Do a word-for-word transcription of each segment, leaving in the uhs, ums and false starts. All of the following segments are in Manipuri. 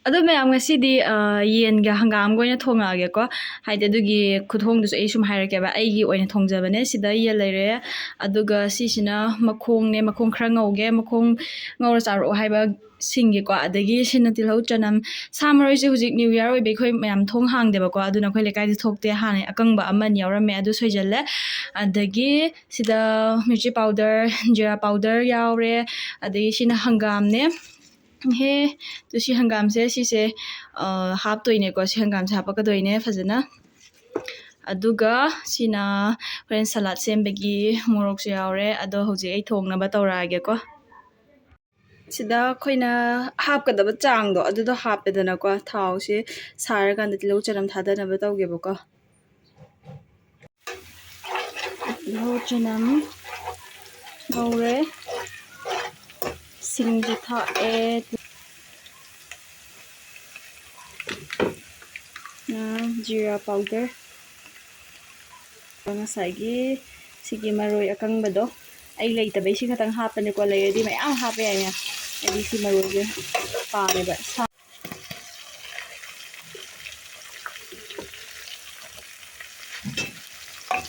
ꯑꯗꯣ ꯃꯌꯥꯝ, ꯉꯁꯤꯗꯤ, ꯑ, ꯌꯦꯟꯒ ꯍꯪꯒꯥꯝꯒ ꯑꯣꯏꯅ ꯊꯣꯡꯉꯛꯑꯒꯦꯀꯣ꯫ ꯍꯥꯏꯗꯤ, ꯑꯗꯨꯒꯤ ꯈꯨꯊꯣꯡꯗꯨꯁꯨ ꯑꯩ ꯁꯨꯝ ꯍꯥꯏꯔꯛꯀꯦꯕ꯫ ꯑꯩꯒꯤ ꯑꯣꯏꯅ ꯊꯣꯡꯖꯕꯅꯦ꯫ ꯁꯤꯗ ꯌꯦꯟ ꯂꯩꯔꯦ, ꯑꯗꯨꯒ ꯁꯤꯁꯤꯅ ꯃꯈꯣꯡꯅꯦ, ꯃꯈꯣꯡ ꯈꯔ ꯉꯧꯒꯦ, ꯃꯈꯣꯡ ꯉꯧꯔ ꯆꯥꯔꯛꯑꯣ ꯍꯥꯏꯕ ꯁꯤꯡꯒꯤꯀꯣ꯫ ꯑꯗꯒꯤ ꯁꯤꯅ ꯇꯤꯜꯍꯧ ꯆꯅꯝ꯫ ꯁꯥ ꯃꯔꯣꯏꯁꯦ ꯍꯧꯖꯤꯛ New Year ꯑꯣꯏꯕꯩ ꯑꯩꯈꯣꯏ ꯃꯌꯥꯝ ꯊꯣꯡ ꯍꯥꯡꯗꯦꯕꯀꯣ, ꯑꯗꯨꯅ ꯑꯩꯈꯣꯏ ꯂꯩꯀꯥꯏꯗ ꯊꯣꯛꯇꯦ꯫ ꯍꯥꯟꯅ ꯑꯀꯪꯕ ꯑꯃꯅꯤ ꯌꯥꯎꯔꯝꯃꯦ, ꯑꯗꯨ ꯁꯣꯏꯖꯜꯂꯦ꯫ ꯑꯗꯒꯤ ꯁꯤꯗ ꯃꯤꯔꯆꯤ powder, ꯖꯤꯔꯥ powder ꯌꯥꯎꯔꯦ꯫ ꯑꯗꯒꯤ ꯁꯤꯅ ꯍꯪꯒꯥꯝꯅꯦ꯫ ꯍꯦ, ꯑꯗꯨ ꯁꯤ ꯍꯪꯒꯥꯝꯁꯦ, ꯁꯤꯁꯦ, ꯑ, ꯍꯥꯞꯇꯣꯏꯅꯦꯀꯣ꯫ ꯁꯤ ꯍꯪꯒꯥꯝꯁꯦ ꯍꯥꯞꯄꯛꯀꯗꯣꯏꯅꯦ ꯐꯖꯅ꯫ ꯑꯗꯨꯒ ꯁꯤꯅ ꯍꯣꯔꯦꯟ salad ꯁꯦꯝꯕꯒꯤ ꯃꯣꯔꯣꯛꯁꯨ ꯌꯥꯎꯔꯦ꯫ ꯑꯗꯣ ꯍꯧꯖꯤꯛ ꯑꯩ ꯊꯣꯡꯅꯕ ꯇꯧꯔꯛꯑꯒꯦꯀꯣ꯫ ꯁꯤꯗ ꯑꯩꯈꯣꯏꯅ ꯍꯥꯞꯀꯗꯕ ꯆꯥꯡꯗꯣ ꯑꯗꯨꯗꯣ ꯍꯥꯞꯄꯦꯗꯅꯀꯣ꯫ ꯊꯥꯎꯁꯦ ꯁꯥꯔꯀꯥꯟꯗ ꯇꯤꯜꯍꯧ ꯆꯅꯝ ꯊꯥꯗꯅꯕ ꯇꯧꯒꯦꯕꯀꯣ꯫ ꯇꯤꯜꯍꯧ ꯆꯅꯝ ꯉꯧꯔꯦ꯫ ꯁꯤꯡꯁꯨ ꯊꯥꯛꯑꯦ꯫ ꯑ, ꯖꯤꯔꯥ powder꯫ ꯉꯁꯥꯏꯒꯤ ꯁꯤꯒꯤ ꯃꯔꯣꯏ ꯑꯀꯪꯕꯗꯣ ꯑꯩ ꯂꯩꯇꯕꯩ ꯁꯤ ꯈꯛꯇꯪ ꯍꯥꯞꯄꯅꯤꯀꯣ, ꯂꯩꯔꯗꯤ ꯃꯌꯥꯝ ꯍꯥꯞꯄ ꯌꯥꯏꯅ꯫ ꯑꯩꯗꯤ ꯁꯤ ꯃꯔꯣꯏꯁꯦ ꯄꯥꯝꯃꯦꯕ꯫ ꯁꯥ-,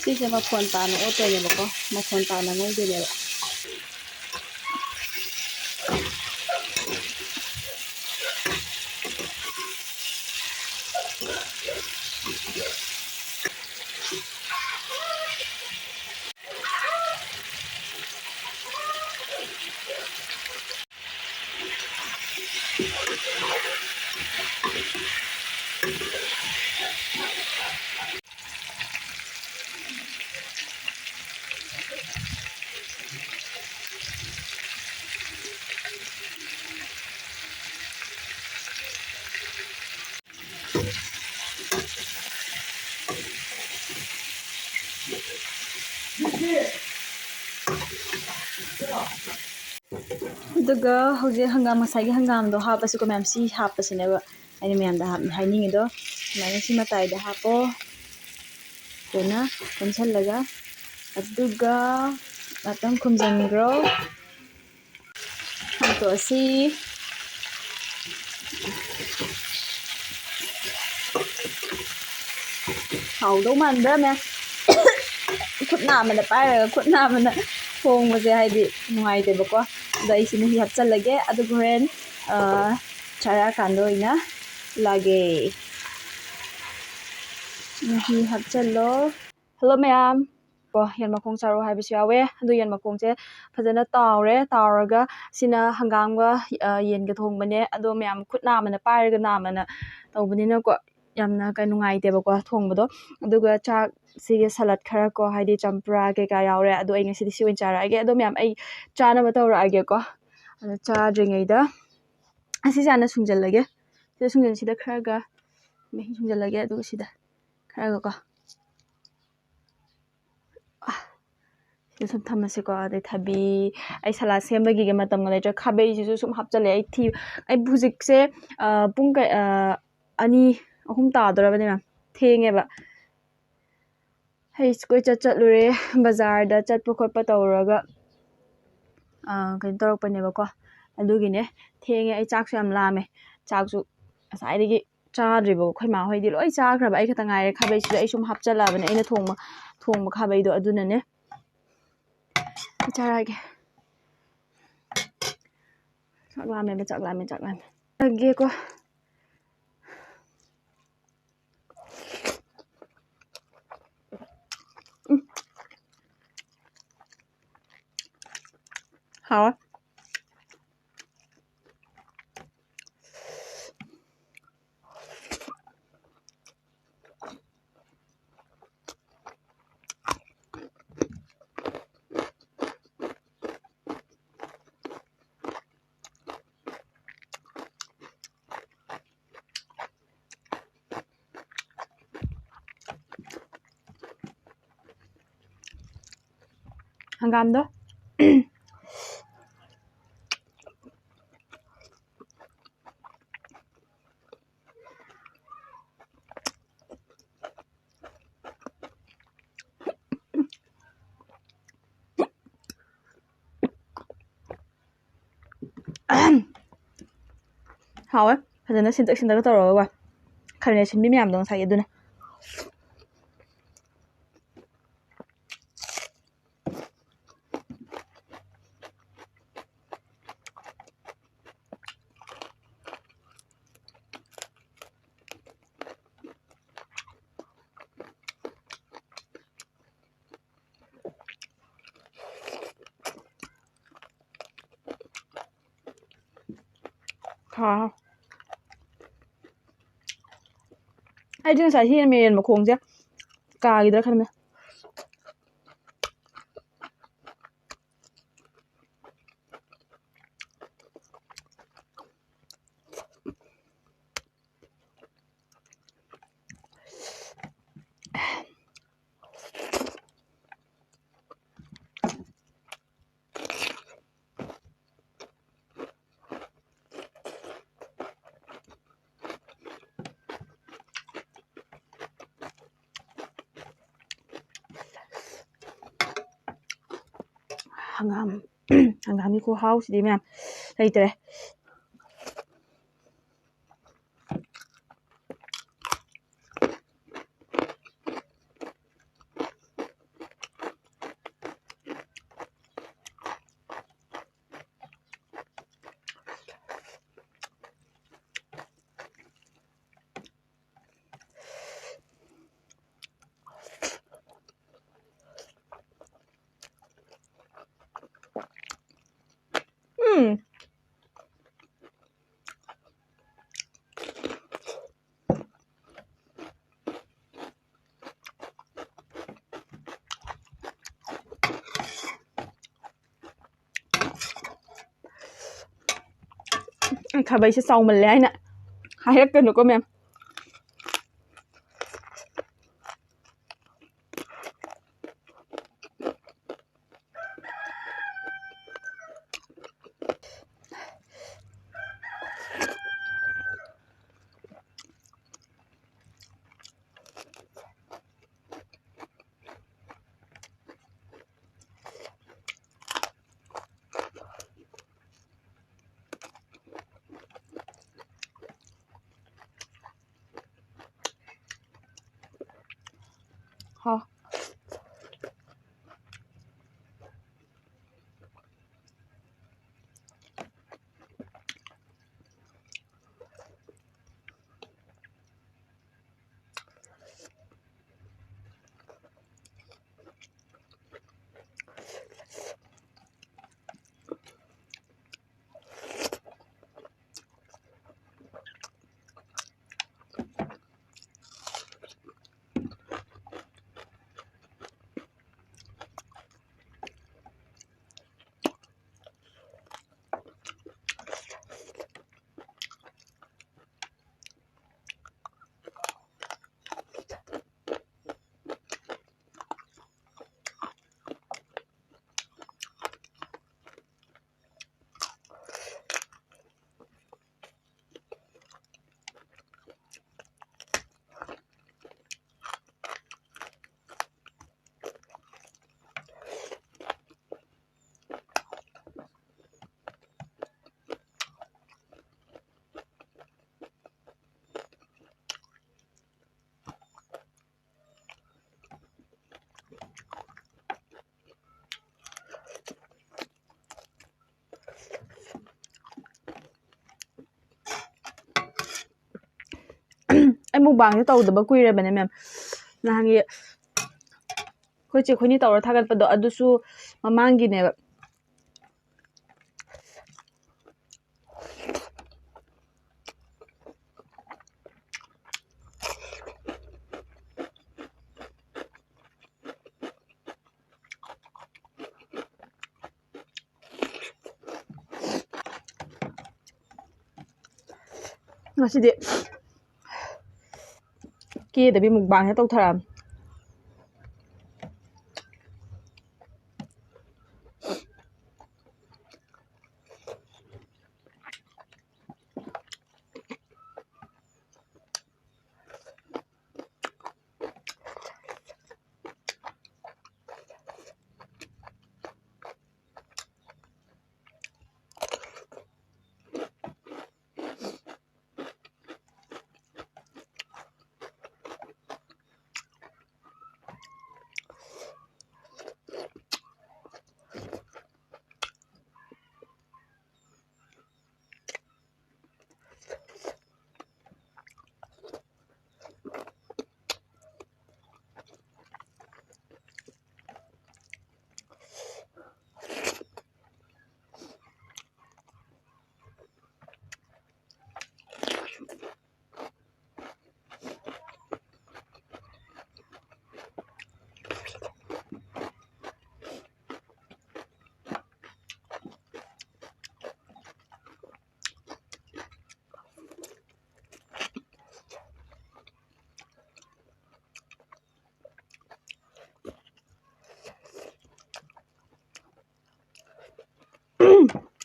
ꯁꯤꯁꯦ ꯃꯐꯣꯟ ꯇꯥꯅ ꯑꯣꯠꯇꯣꯏꯅꯦꯕꯀꯣ, ꯃꯐꯣꯟ ꯇꯥꯅ ꯉꯧꯗꯣꯏꯅꯦꯕ꯫ ꯑꯗꯨꯒ ꯍꯧꯖꯤꯛ ꯍꯪꯒꯥꯝ, ꯉꯁꯥꯏꯒꯤ ꯍꯪꯒꯥꯝꯗꯣ ꯍꯥꯞꯄꯁꯤꯀꯣ ꯃꯌꯥꯝ, ꯁꯤ ꯍꯥꯞꯄꯁꯤꯅꯦꯕ ꯑꯩꯅ ꯃꯌꯥꯝꯗ ꯍꯥꯞ-, ꯍꯥꯏꯅꯤꯡꯉꯤꯗꯣ꯫ ꯁꯨꯃꯥꯏꯅ ꯁꯤ ꯃꯇꯥꯏꯗ ꯍꯥꯞꯄꯣ꯫ ꯐꯖꯅ ꯄꯨꯟꯁꯜꯂꯒ, ꯑꯗꯨꯒ ꯉꯥꯛꯇꯪ ꯈꯨꯝꯖꯤꯟꯈ꯭ꯔꯣ꯫ ꯍꯥꯡꯇꯣꯛꯑꯁꯤ꯫ ꯍꯥꯎꯗꯧ ꯃꯥꯟꯕ꯭ꯔꯥ, ꯃꯌꯥꯝ? ꯈꯨꯠ ꯅꯥꯝꯃꯅ ꯄꯥꯏꯔꯒ ꯈꯨꯠ ꯅꯥꯝꯃꯅ ꯊꯣꯡꯕꯁꯦ ꯍꯥꯏꯗꯤ ꯅꯨꯡꯉꯥꯏꯇꯦꯕꯀꯣ꯫ ꯑꯗꯣ ꯑꯩꯁꯤ ꯃꯍꯤ ꯍꯥꯞꯆꯜꯂꯒꯦ, ꯑꯗꯨꯒ ꯍꯣꯔꯦꯟ, ꯑ, ꯆꯥꯔꯛꯑꯀꯥꯟꯗ ꯑꯣꯏꯅ ꯎꯠꯂꯛꯑꯒꯦ꯫ ꯃꯍꯤ ꯍꯥꯞꯆꯜꯂꯣ꯫ ꯍꯜꯂꯣ ꯃꯌꯥꯝ꯫ ꯀꯣ, ꯌꯦꯟ ꯃꯈꯣꯡ ꯆꯥꯔꯛꯑꯣ ꯍꯥꯏꯕꯁꯨ ꯌꯥꯎꯋꯦ꯫ ꯑꯗꯨ ꯌꯦꯟ ꯃꯈꯣꯡꯁꯦ ꯐꯖꯅ ꯇꯥꯎꯔꯦ꯫ ꯇꯥꯎꯔꯒ ꯁꯤꯅ ꯍꯪꯒꯥꯝꯒ, ꯑ, ꯌꯦꯟꯒ ꯊꯣꯡꯕꯅꯦ꯫ ꯑꯗꯣ ꯃꯌꯥꯝ ꯈꯨꯠ ꯅꯥꯝꯃꯅ ꯄꯥꯏꯔꯒ ꯅꯥꯝꯃꯅ ꯇꯧꯕꯅꯤꯅꯀꯣ, ꯌꯥꯝꯅ ꯀꯩ ꯅꯨꯡꯉꯥꯏꯇꯦꯕꯀꯣ ꯊꯣꯡꯕꯗꯣ꯫ ꯑꯗꯨꯒ ꯆꯥꯛꯁꯤꯒ ꯁꯂꯠ ꯈꯔ ꯀꯣ, ꯍꯥꯏꯗꯤ ꯆꯝꯄ꯭ꯔꯥ ꯀꯩꯀꯥ ꯌꯥꯎꯔꯦ꯫ ꯑꯗꯣ ꯑꯩ ꯉꯁꯤꯗꯤ ꯁꯤ ꯑꯣꯏꯅ ꯆꯥꯔꯛꯑꯒꯦ꯫ ꯑꯗꯣ ꯃꯌꯥꯝ ꯑꯩ ꯆꯥꯅꯕ ꯇꯧꯔꯛꯑꯒꯦꯀꯣ꯫ ꯑꯗꯣ ꯆꯥꯗ꯭ꯔꯤꯉꯩꯗ ꯑꯁꯤꯁꯦ ꯍꯥꯟꯅ ꯁꯨꯡꯖꯜꯂꯒꯦ꯫ ꯁꯤꯗ ꯁꯨꯡꯖꯟ-, ꯁꯤꯗ ꯈꯔꯒ ꯃꯍꯤ ꯁꯨꯡꯖꯜꯂꯒꯦ꯫ ꯑꯗꯨꯒ ꯁꯤꯗ ꯈꯔꯒꯀꯣ꯫ ꯑꯥ, ꯁꯤꯗ ꯁꯨꯝ ꯊꯝꯃꯁꯤꯀꯣ꯫ ꯑꯗꯩ ꯊꯕꯤ, ꯑꯩ ꯁꯂꯥꯗ ꯁꯦꯝꯕꯒꯤꯒ ꯃꯇꯝꯒ ꯂꯩꯇ꯭ꯔꯦ꯫ ꯈꯥꯕꯩꯁꯤꯁꯨ ꯁꯨꯝ ꯍꯥꯞꯆꯜꯂꯦ꯫ ꯑꯩ ꯊꯤ-, ꯑꯩ ꯍꯧꯖꯤꯛꯁꯦ, ꯑ, ꯄꯨꯡ ꯀ-, ꯑ, ꯑꯅꯤ, ꯑꯍꯨꯝ ꯇꯥꯗꯣꯔꯕꯅꯦ ꯃꯌꯥꯝ꯫ ꯊꯦꯡꯉꯦꯕ꯫ ꯑꯩ ꯀꯣꯏꯆꯠ ꯆꯠꯂꯨꯔꯦ, ꯕꯖꯥꯔꯗ ꯆꯠꯄ ꯈꯣꯠꯄ ꯇꯧꯔꯒ, ꯑ, ꯀꯩꯅꯣ ꯇꯧꯔꯛꯄꯅꯦꯕꯀꯣ꯫ ꯑꯗꯨꯒꯤꯅꯦ ꯊꯦꯡꯉꯦ꯫ ꯑꯩ ꯆꯥꯛꯁꯨ ꯌꯥꯝ ꯂꯥꯝꯃꯦ꯫ ꯆꯥꯛꯁꯨ ꯉꯁꯥꯏꯗꯒꯤ ꯆꯥꯗ꯭ꯔꯤꯕ꯫ ꯑꯩꯈꯣꯏ ꯃꯥ ꯍꯣꯏꯗꯤ ꯂꯣꯏ ꯆꯥꯈ꯭ꯔꯕ, ꯑꯩ ꯈꯛꯇ ꯉꯥꯏꯔꯦ꯫ ꯈꯥꯕꯩꯁꯤꯗ ꯑꯩ ꯁꯨꯝ ꯍꯥꯞꯆꯜꯂꯛꯑꯕꯅꯦ, ꯑꯩꯅ ꯊꯣꯡꯕ, ꯊꯣꯡꯕ ꯈꯥꯕꯩꯗꯣ꯫ ꯑꯗꯨꯅꯅꯦ꯫ ꯑꯩ ꯆꯥꯔꯛꯑꯒꯦ꯫ ꯆꯥꯛ ꯂꯥꯝꯃꯦꯕ, ꯆꯥꯛ ꯂꯥꯝꯃꯦ, ꯆꯥꯛ ꯂꯥꯝꯃꯦ꯫ ꯆꯥꯒꯦꯀꯣ꯫ ꯎꯝ꯫ ꯍꯥꯎꯋꯦ꯫ ꯍꯪꯒꯥꯝꯗꯣ꯫ ꯍꯥꯎꯋꯦ꯫ ꯐꯖꯅ ꯁꯤꯟꯇꯛ ꯁꯤꯟꯇꯛ ꯇꯧꯔꯒꯀꯣ꯫ ꯈꯥꯃꯦꯟ ꯑꯁꯤꯟꯕꯤ ꯃꯌꯥꯝꯗꯣ ꯉꯁꯥꯏꯒꯤ ꯑꯗꯨꯅ꯫ ꯍꯥ꯫ ꯑꯩꯗꯤ ꯉꯁꯥꯏ ꯁꯤ ꯃꯦꯔꯦꯟ ꯃꯈꯣꯡꯁꯦ ꯀꯥꯈꯤꯗ꯭ꯔꯥ ꯈꯟꯕ꯫ ꯍꯪꯒꯥꯝ, ꯍꯪꯒꯥꯝꯒꯤ ꯈꯨꯍꯥꯎꯁꯤꯗꯤ ꯃꯌꯥꯝ ꯂꯩꯇ꯭ꯔꯦ꯫ ꯎꯝ꯫ ꯑꯩ ꯈꯥꯕꯩꯁꯦ ꯆꯥꯎꯃꯜꯂꯦ ꯍꯥꯏꯅ ꯍꯥꯏꯔꯛꯀꯅꯨꯀꯣ ꯃꯌꯥꯝ꯫ ꯍꯥꯎ꯫ ꯑꯩ ꯃꯨꯛꯕꯥꯡꯁꯦ ꯇꯧꯗꯕ ꯀꯨꯏꯔꯕꯅꯦ, ꯃꯦꯝ꯫ ꯅꯍꯥꯟꯒꯤ ꯑꯩꯈꯣꯏ ꯆꯦ ꯑꯩꯈꯣꯏꯅꯤ ꯇꯧꯔ ꯊꯥꯒꯠꯄꯗꯣ, ꯑꯗꯨꯁꯨ ꯃꯃꯥꯡꯒꯤꯅꯦꯕ꯫ ꯉꯁꯤꯗꯤ ꯀꯦꯗꯕꯤ ꯃꯨꯛꯕꯥꯡꯁꯦ ꯇꯧꯊꯔꯛꯑꯕꯅꯤ꯫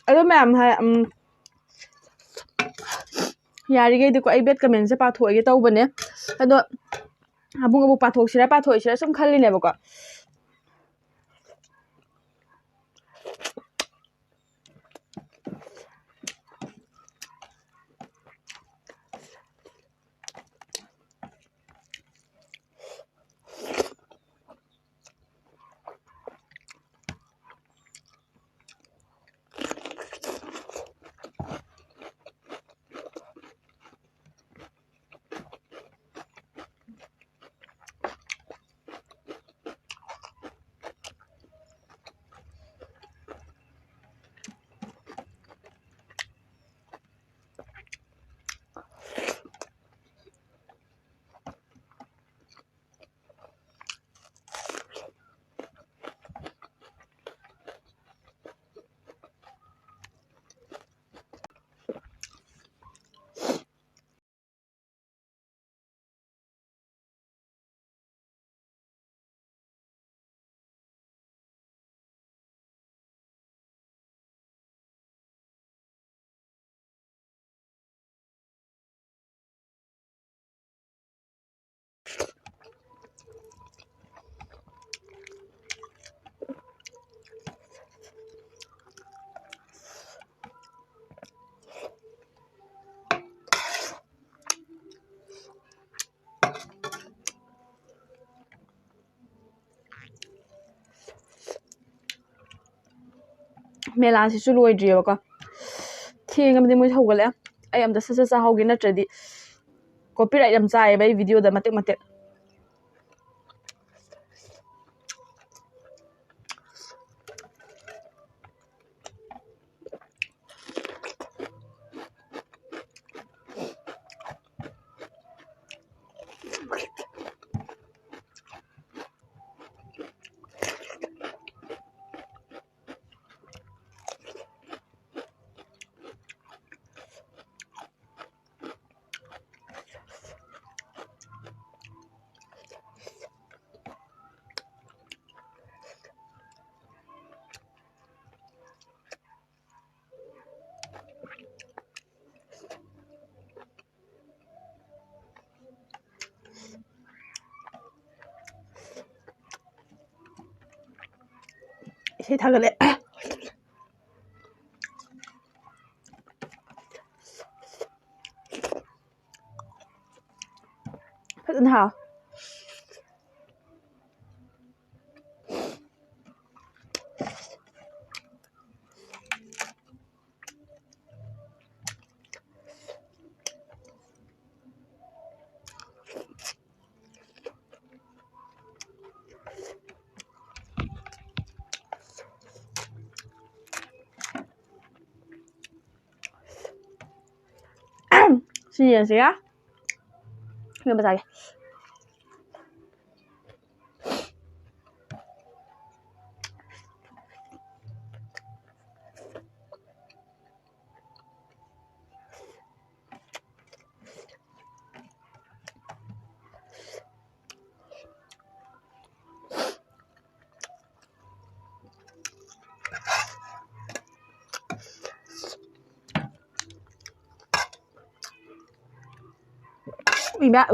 ꯑꯗꯣ ꯃꯌꯥꯝ ꯍꯥꯏ, ꯎꯝ, ꯌꯥꯔꯤꯈꯩꯗꯤꯀꯣ, ꯑꯩ bad commentꯁꯦ ꯄꯥꯊꯣꯛꯑꯒꯦ ꯇꯧꯕꯅꯦ꯫ ꯑꯗꯣ ꯑꯃꯨꯛ ꯑꯃꯨꯛ ꯄꯥꯊꯣꯛꯁꯤꯔꯥ ꯄꯥꯊꯣꯛꯑꯣꯏꯁꯤꯔꯥ ꯁꯨꯝ ꯈꯜꯂꯤꯅꯦꯕꯀꯣ꯫ ꯃꯦꯂꯥꯁꯤꯁꯨ ꯂꯣꯏꯗ꯭ꯔꯤꯑꯕꯀꯣ꯫ ꯊꯦꯡꯉꯕꯗꯤ ꯃꯣꯏ ꯍꯧꯒꯠꯂꯛꯑꯦ꯫ ꯑꯩ ꯑꯝꯇ ꯁꯠ ꯁꯠ ꯆꯥꯍꯧꯒꯦ, ꯅꯠꯇ꯭ꯔꯗꯤ copyright ꯌꯥꯝ ꯆꯥꯏꯌꯦꯕ ꯑꯩ videoꯗ ꯃꯇꯦꯛ ꯃꯇꯦꯛ꯫ ꯁꯤ ꯊꯥꯒꯠꯂꯦ꯫ ꯐꯖꯅ ꯍꯥꯎ꯫ ꯁꯤ ꯌꯦꯟꯁꯤꯒ ꯏꯔꯣꯟꯕ ꯆꯥꯒꯦ꯫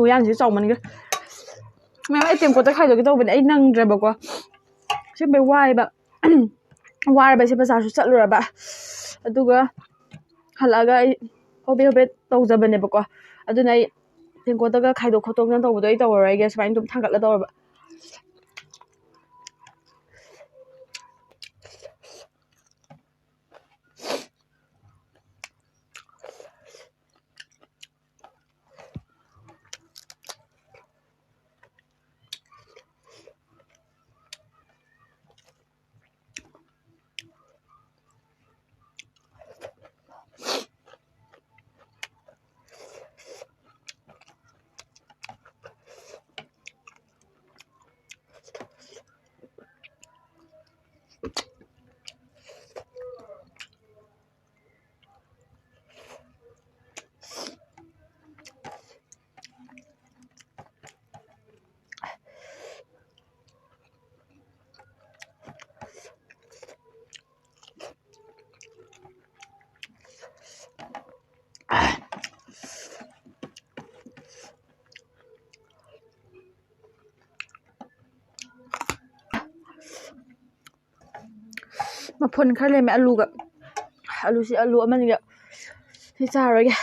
ꯎꯌꯥꯟꯁꯤ ꯆꯥꯎꯃꯟꯈ꯭ꯔꯦ꯫ ꯃꯌꯥꯝ ꯑꯩ ꯇꯦꯡꯀꯣꯠꯇ ꯈꯥꯏꯗꯣꯛꯀꯦ ꯇꯧꯕꯅꯦ, ꯑꯩ ꯅꯪꯗ꯭ꯔꯦꯕꯀꯣ꯫ ꯑꯁꯦꯡꯕꯩ ꯋꯥꯏꯕ꯫ ꯋꯥꯔꯕ ꯑꯩꯁꯦ ꯕꯖꯥꯔꯁꯨ ꯆꯠꯂꯨꯔꯕ, ꯑꯗꯨꯒ ꯍꯜꯂꯛꯑꯒ ꯑꯩ ꯍꯣꯕꯦ ꯍꯣꯕꯦ ꯇꯧꯖꯕꯅꯦꯕꯀꯣ꯫ ꯑꯗꯨꯅ ꯑꯩ ꯇꯦꯡꯀꯣꯠꯇꯒ ꯈꯥꯏꯗꯣꯛ ꯈꯣꯠꯇꯣꯛꯇꯅ ꯇꯧꯕꯗꯣ ꯑꯩ ꯇꯧꯔꯔꯣꯏꯒꯦ, ꯁꯨꯃꯥꯏꯅ ꯑꯗꯨꯝ ꯊꯥꯡꯒꯠꯂ ꯇꯧꯔꯕ꯫ ꯃꯐꯣꯟ ꯈꯔ ꯂꯩꯔꯝꯃꯦ ꯑꯂꯨꯒ꯫ ꯑꯂꯨꯁꯤ, ꯑꯂꯨ ꯑꯃꯅꯤꯒ ꯁꯤ ꯆꯥꯔꯣꯏꯒꯦ꯫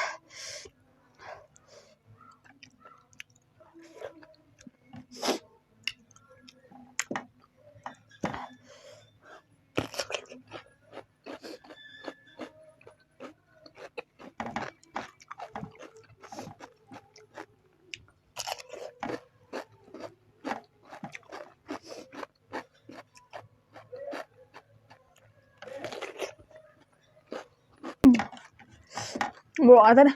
ꯃꯣꯔꯣꯛ ꯉꯥꯛꯇꯅꯦ꯫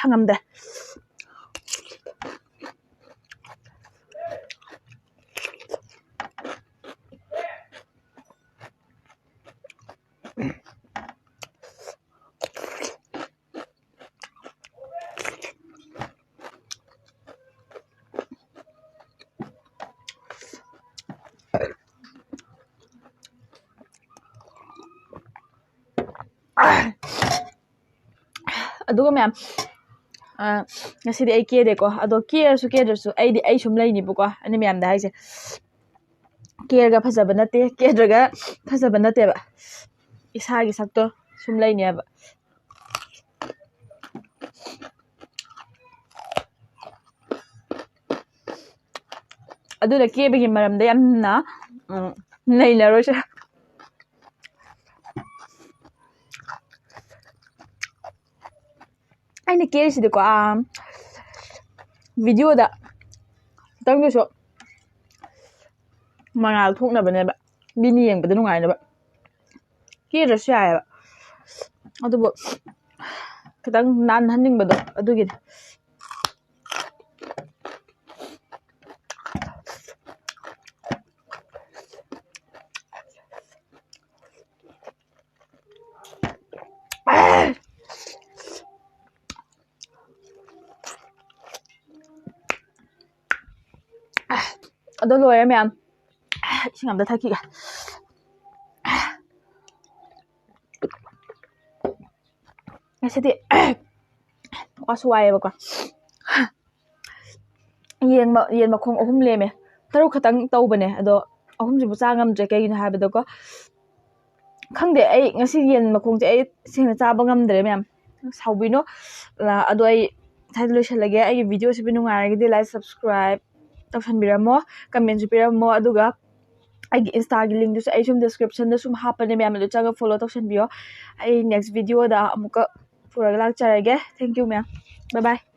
ꯉꯝꯗꯦ꯫ ꯑꯗꯨꯒ ꯃꯌꯥꯝ, ꯑ, ꯉꯁꯤꯗꯤ ꯑꯩ ꯀꯦꯗꯦꯀꯣ꯫ ꯑꯗꯣ ꯀꯦꯔꯁꯨ ꯀꯦꯗ꯭ꯔꯁꯨ ꯑꯩꯗꯤ ꯑꯩ ꯁꯨꯝ ꯂꯩꯅꯤꯕꯀꯣ꯫ ꯑꯩꯅ ꯃꯌꯥꯝꯗ ꯍꯥꯏꯁꯦ, ꯀꯦꯔꯒ ꯐꯖꯕ ꯅꯠꯇꯦ, ꯀꯦꯗ꯭ꯔꯒ ꯐꯖꯕ ꯅꯠꯇꯦꯕ꯫ ꯏꯁꯥꯒꯤ ꯁꯛꯇꯣ ꯁꯨꯝ ꯂꯩꯅꯦꯕ꯫ ꯑꯗꯨꯅ ꯀꯦꯕꯒꯤ ꯃꯔꯝꯗ ꯌꯥꯝꯅ, ꯎꯝ, ꯅꯩꯅꯔꯣꯏꯁꯦ꯫ ꯑꯩꯅ ꯀꯦꯔꯤꯁꯤꯗꯤꯀꯣ, ꯑꯥ, videoꯗ ꯈꯤꯇꯪꯗꯁꯨ ꯃꯉꯥꯜ ꯊꯣꯛꯅꯕꯅꯦꯕ, ꯃꯤꯅ ꯌꯦꯡꯕꯗ ꯅꯨꯡꯉꯥꯏꯅꯕ꯫ ꯀꯦꯗ꯭ꯔꯁꯨ ꯌꯥꯏꯑꯕ, ꯑꯗꯨꯕꯨ ꯈꯤꯇꯪ ꯅꯥꯟꯍꯟꯅꯤꯡꯕꯗꯣ ꯑꯗꯨꯒꯤꯅꯤ꯫ ꯑꯗꯣ ꯂꯣꯏꯔꯦ ꯃꯌꯥꯝ, ꯏꯁꯤꯡ ꯑꯝꯇ ꯊꯛꯈꯤꯒꯦ꯫ ꯉꯁꯤꯗꯤ ꯋꯥꯁꯨ ꯋꯥꯏꯑꯦꯕꯀꯣ꯫ ꯌꯦꯟ ꯃ-, ꯌꯦꯟ ꯃꯈꯣꯡ ꯑꯍꯨꯝ ꯂꯦꯝꯃꯦ꯫ ꯇꯔꯨꯛ ꯈꯛꯇꯪ ꯇꯧꯕꯅꯦ, ꯑꯗꯣ ꯑꯍꯨꯝꯁꯤꯕꯨ ꯆꯥ ꯉꯝꯗ꯭ꯔꯦ꯫ ꯀꯩꯒꯤꯅꯣ ꯍꯥꯏꯕꯗꯀꯣ, ꯈꯪꯗꯦ, ꯑꯩ ꯉꯁꯤ ꯌꯦꯟ ꯃꯈꯣꯡꯁꯦ ꯑꯩ ꯁꯦꯡꯅ ꯆꯥꯕ ꯉꯝꯗ꯭ꯔꯦ ꯃꯌꯥꯝ, ꯁꯥꯎꯕꯤꯅꯣ꯫ ꯑꯗꯣ ꯑꯩ ꯁ꯭ꯋꯥꯏꯗ ꯂꯣꯏꯁꯤꯜꯂꯒꯦ꯫ ꯑꯩꯒꯤ ꯚꯤꯗꯤꯑꯣꯁꯤꯕꯨ ꯅꯨꯡꯉꯥꯏꯔꯒꯗꯤ like, subscribe ꯇꯧꯁꯟꯕꯤꯔꯝꯃꯣ, commentꯁꯨ ꯄꯤꯔꯝꯃꯣ꯫ ꯑꯗꯨꯒ ꯑꯩꯒꯤ Instaꯒꯤ linkꯇꯨꯁꯨ ꯑꯩ ꯁꯨꯝ descriptionꯗ ꯁꯨꯝ ꯍꯥꯞꯄꯅꯦ ꯃꯌꯥꯝ, ꯑꯗꯨ ꯆꯪꯉꯒ follow ꯇꯧꯁꯟꯕꯤꯌꯣ꯫ ꯑꯩ next videoꯗ ꯑꯃꯨꯛꯀ ꯄꯨꯔꯒ ꯂꯥꯛꯆꯔꯒꯦ꯫ Thank you ꯃꯌꯥꯝ, bye bye꯫